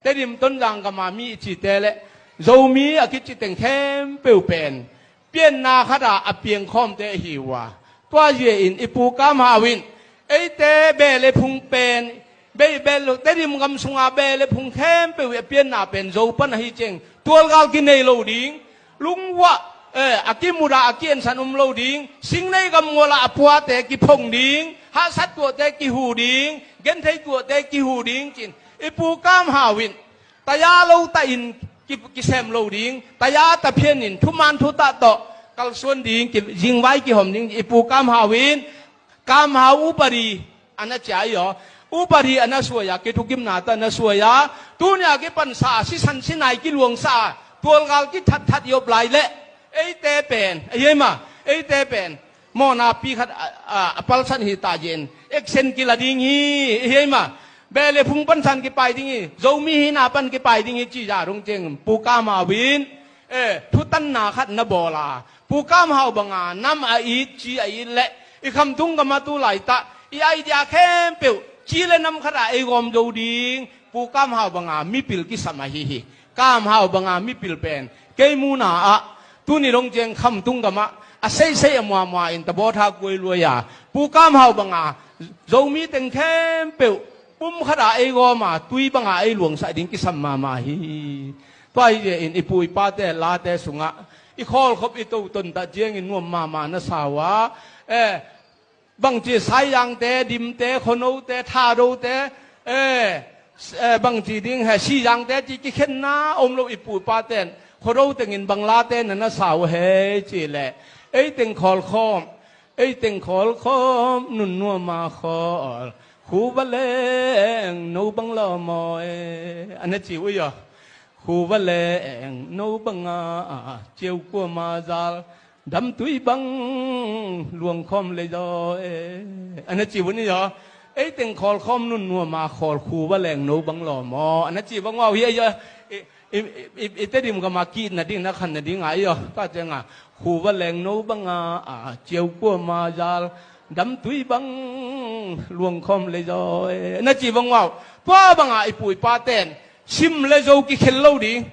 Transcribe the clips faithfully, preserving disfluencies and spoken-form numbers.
Tedim Tonzang gama mi i cite le Zomi a kici teng khempeuh pen pianna khata a piangkhawmte ahi uh a, tua zia in i Pu Kam Hau in eite beh le phung pen, bei beh lo, Tedim gam sunga beh le phung khempeuh i a pianna pen Zo pan ahi ciang tualgal kinei lo ding, lungvuah, eh, a kimudah a kiensan um lo ding, Singnei gam mualah a puate kiphong ding, hahsat tuahte kihu ding, genthei tuahte kihu ding ci-in i Pu Kam Hau in taya lo tah in ki, kisem lo ding, taya tah phian in thuman thutah tawh kalsuan ding, ki, zingvai kihawm ding, i Pu Kam Hau in, Kam Hau upadi a na cia i aw, upadi a na suai a, kithukimna tah a na suai a, tunia kipansa a, sisan sinai kiluangsa a, tualgal kithatthat i op lai leh eite pen, ahi ei ma, eite pen mawhna pi khat a, a, a palsat hi ta zen, action kila ding hi, ahi ei ma, beh le phung pansan kipai ding hi, Zomi hina pan kipai ding hi, ci zah dong ciang Pu Kam Hau in, eh, thutanna khat na bawl a, Pu Kam Hau banga nam a it, ci a it leh i khamtung gama tu laitah i idea khempeuh ci le nam khata ei gawm zo ding, Pu Kam Hau banga mipil kisam ahi hi. Kam Hau banga mipil pen kei muna ah tuni dong ciang khamtung gamah a seisei a muamua in tabawtha kuai luai a, Pu Kam Hau banga Zomi teng khempeuh pum khata ei gawma tui banga ei luangsak ding kisam mahmah hi. Tua hi zia in i pu i pate late sungah i khawlkhop i to tontat ciangin nuam mahmah na sa uh a, eh, bangci Saizangte, Dimte, Khuanote, Thadote, eh, s-, eh, bangci ding he, Sizangte ci kikhenna om lo i pu i paten Khuado tengin bang late na na sa uh hei ci leh, ei teng khawlkhawm, ei teng khawlkhawm nunnuama khawl, khuva leng no bang lawmaw e, a na ci uh i aw. Khuva leng no banga ciau kuama zal, damtui bang luangkhawm lei zaw e, a na ci uh ni aw. Ei teng khawlkhawm nunnuama khawl, khuva leng no bang lawmaw, a na ci bang uh hi a i aw. I, i, i, i Tedim gama ki-itna ding, na khanna ding a i aw. Tua cianga khuva leng no banga ciau kuama zal, damtui bang luangkhawm lei zaw e, a na ci bang uh. Tua banga i pu i paten Sim le Zo kikhel lo ding.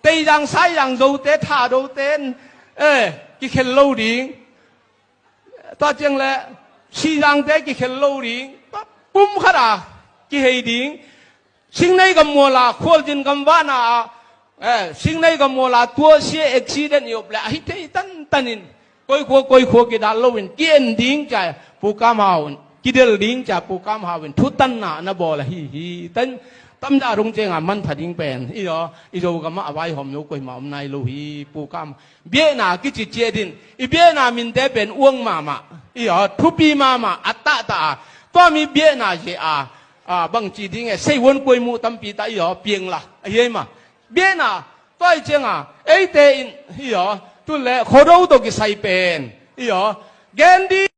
Teizang, Saizang, Zote, Thadote, eh, kikhel lo ding. Tua ciang le Sizangte kikhel lo ding. Pum khata kihei ding. Singnei gam muala, Khualzin gam vana ah, eh, Singnei gam muala tuasia accident i op le ahi thei tantanin koikhua koikhua kidal loin ki-en ding cia Pu Kam Hau in, kidel ding cia Pu Kam Hau in thutanna na bawl ahi hi. Tan, tamzah dong cianga manpha ding pen i aw, i Zogamah a vaihawm zo koimah om nai lo hi. Pu Kam, biahna kici ciat in i biahna minte pen uang mahmah, i aw, thupi mahmah, a tahtah a, tua mi biahna zia a, a, bangci ding e, seihuan kuai muh tampi tah i aw, piangla ahi ei ma. Biahna, tua hi cianga eite in i aw, tun le Khuado tawh kisai pen i aw, gen ding